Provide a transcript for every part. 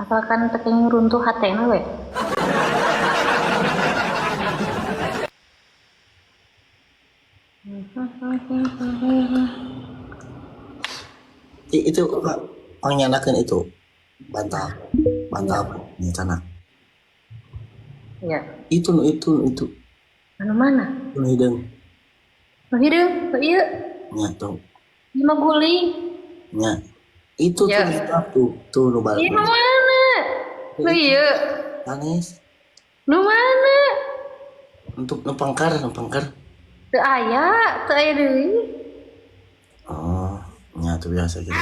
Asalkan teu kenging runtuh hatena we. Itu pangyanakeun itu bantal bantal nya canak. Ya. Itu nu itu nu itu. Anu mana? Nu hideung. Nu hideung, nu ieu. Nya tuh. Ieu mah guling. Nya. Itu Ya. tuh tuh tuh nu balik. Ieu nu mana? Nu ieu. Sanes. Nu mana? Untuk nu pangkar, nu pangkar. Teu aya, teu aya deui. Oh, nya tuh biasa gitu.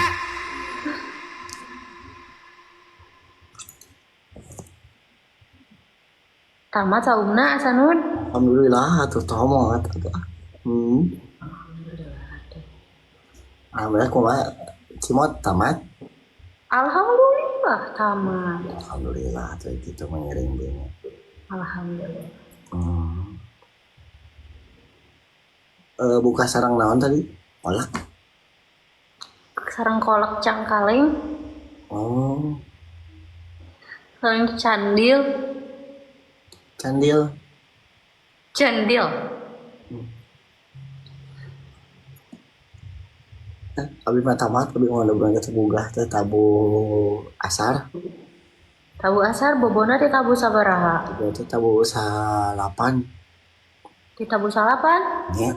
Tamat saumna asanun. Alhamdulillah atuh tomat atuh. Alhamdulillah kumaha Cimot tamat. Alhamdulillah tamat. Alhamdulillah tuh gitu mengiring dia. Alhamdulillah. Buka sarang naon tadi? Kolak. Sarang kolak cangkaleng. Oh. Sarang candil. Candil. Candil. Abi mah tamat, abi mah udah berangkat sebugah teh tabu asar. Tabu asar bobona teh tabu sabaraha? Tabu teh tabu salapan. Di tabu salapan? Ya.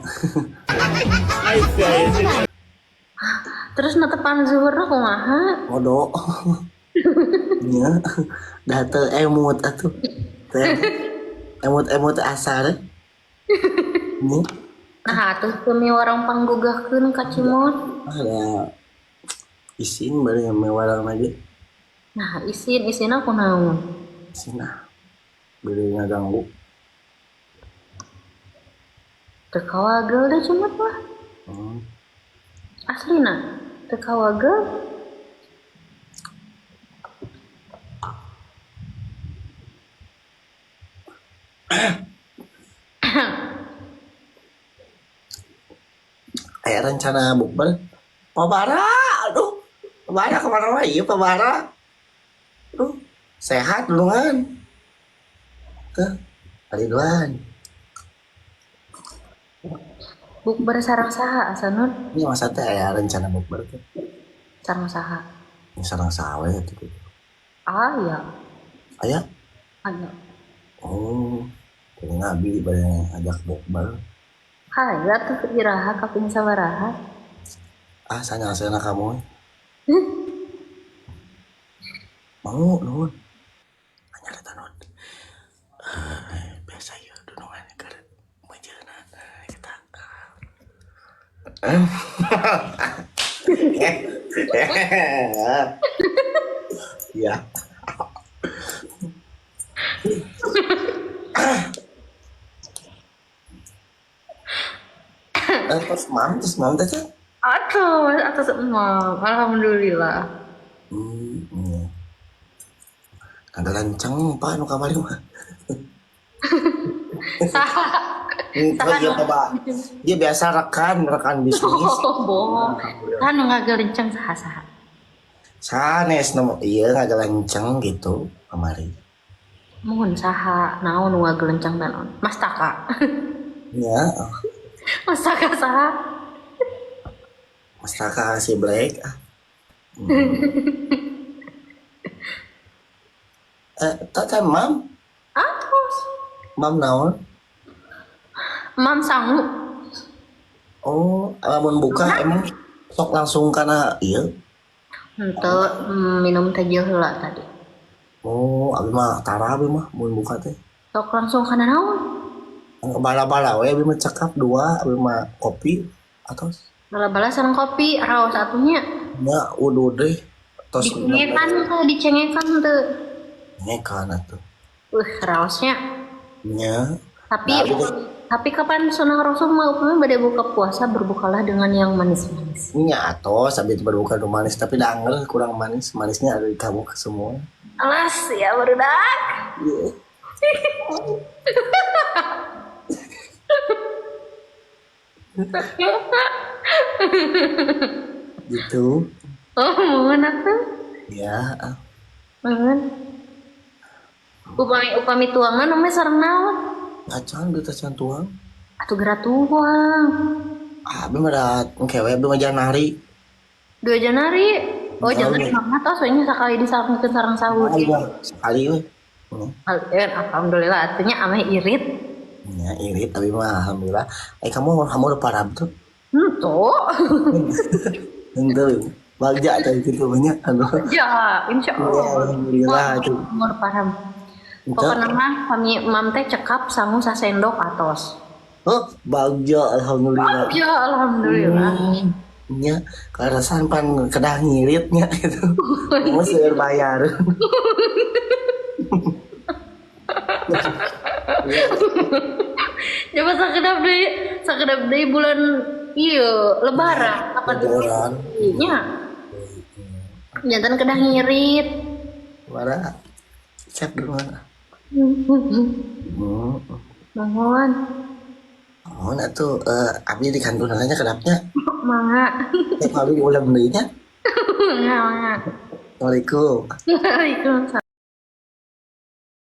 Terus netepan zuhurna kumaha? Ngodo. Nya. Da teu emut atuh. Teu emut-emut asar. Nya. Nah, atuh teu miwarang panggugahkeun ka Cimot. Ada isin bari miwarang lagi. Nah, isin, isin aku naon? Isin ah. Bari ngaganggu. Teu kawagel deh Cimot mah. Aslina, teu kawagel. Aya rencana bukber. Pabara, aduh. Pabara kemana wae ieu Pabara. Aduh, sehat dulungan. Heh, Ridwan. Bukber sareng saha asanun? Ini masa teh aya rencana bukber teh. Sareng saha? Ini sareng saha we atuh. Ah, iya. Aya? Aya. Oh, kudu ngabi bade ngajak bukber. Aya tuh iraha kaping sabaraha? Ah, sanyasana kamu. Mau nuhun. Anyar eta nuhun. Biasa ieu dunungan keur mejeuna kita. Ya. Terus mam teh. Atuh, atas emam. Alhamdulillah. Iya. Ada lancang Pak nu kamari mah. Saha? Saha iya, Pak. Dia biasa rekan bisnis. Oh, bohong. Saha nu ngagelenceng saha saha. Sanes nu ieu ngagelenceng gitu kamari. Mohon saha naon nu ngagelenceng teh naon? Mas Taka. Ya. Mas Taka saha? Mas Taka si Black. Tata mam? Atos. Mam naon? Mam sangu. Oh, lamun buka emang sok langsung kana ieu? Henteu, minum teh heula tadi. Oh, abi mah tara abi mah mun buka teh. Sok langsung kana naon? Bala-bala we abi mah cekap 2, abi mah kopi atos. Bala-bala sareng kopi, raos atunya. Nya uduh deh. Tos Dicengekan teh, dicengekan teh. Cengekan atuh. Raosnya. Nya. Tapi Nah, tapi kapan sunah Rasul mau bade buka puasa berbukalah dengan yang manis-manis. Nya atos abdi berbuka nu manis tapi da anger kurang manis, manisnya ada di kamu semua. Alas ya barudak. Iya. Gitu. Oh, mohon aku. Ya. Mangan. Upami upami tuangna namanya sareng naon? Acan duit, acan tuang. Atuh geura tuang. Ah, abdi mah da engke we, abdi mah Januari. 2 Januari. Oh, jangan Januari. semangat oh, soalnya sekali disangkeun sareng sahur. Iya, sekali we. Alhamdulillah artinya ameh irit. Ya, irit tapi mah alhamdulillah. Eh, kamu kamu udah parah tuh. Tuh. Ente bagja tadi gitu banyak. Aduh. Ya, insya Ya, Allah. alhamdulillah itu. Umur parah. Ente. Pokoknya mah kami mam teh cekap sangu sasendok atos. Oh, bagja alhamdulillah. Ya, alhamdulillah. Nya, kaleresan pan kedah ngiritnya gitu. Mau seueur bayar. Coba sakedap deui bulan ieu lebaran kapan? Lebaran. Nya. Jantan kedah ngirit. Mana? Cek dulu mana? Bangun. Oh, nah tuh abdi di kantor nanya kedapnya. Mangga. Cek abdi ulang deui nya. Mangga, mangga. Assalamualaikum. Waalaikumsalam.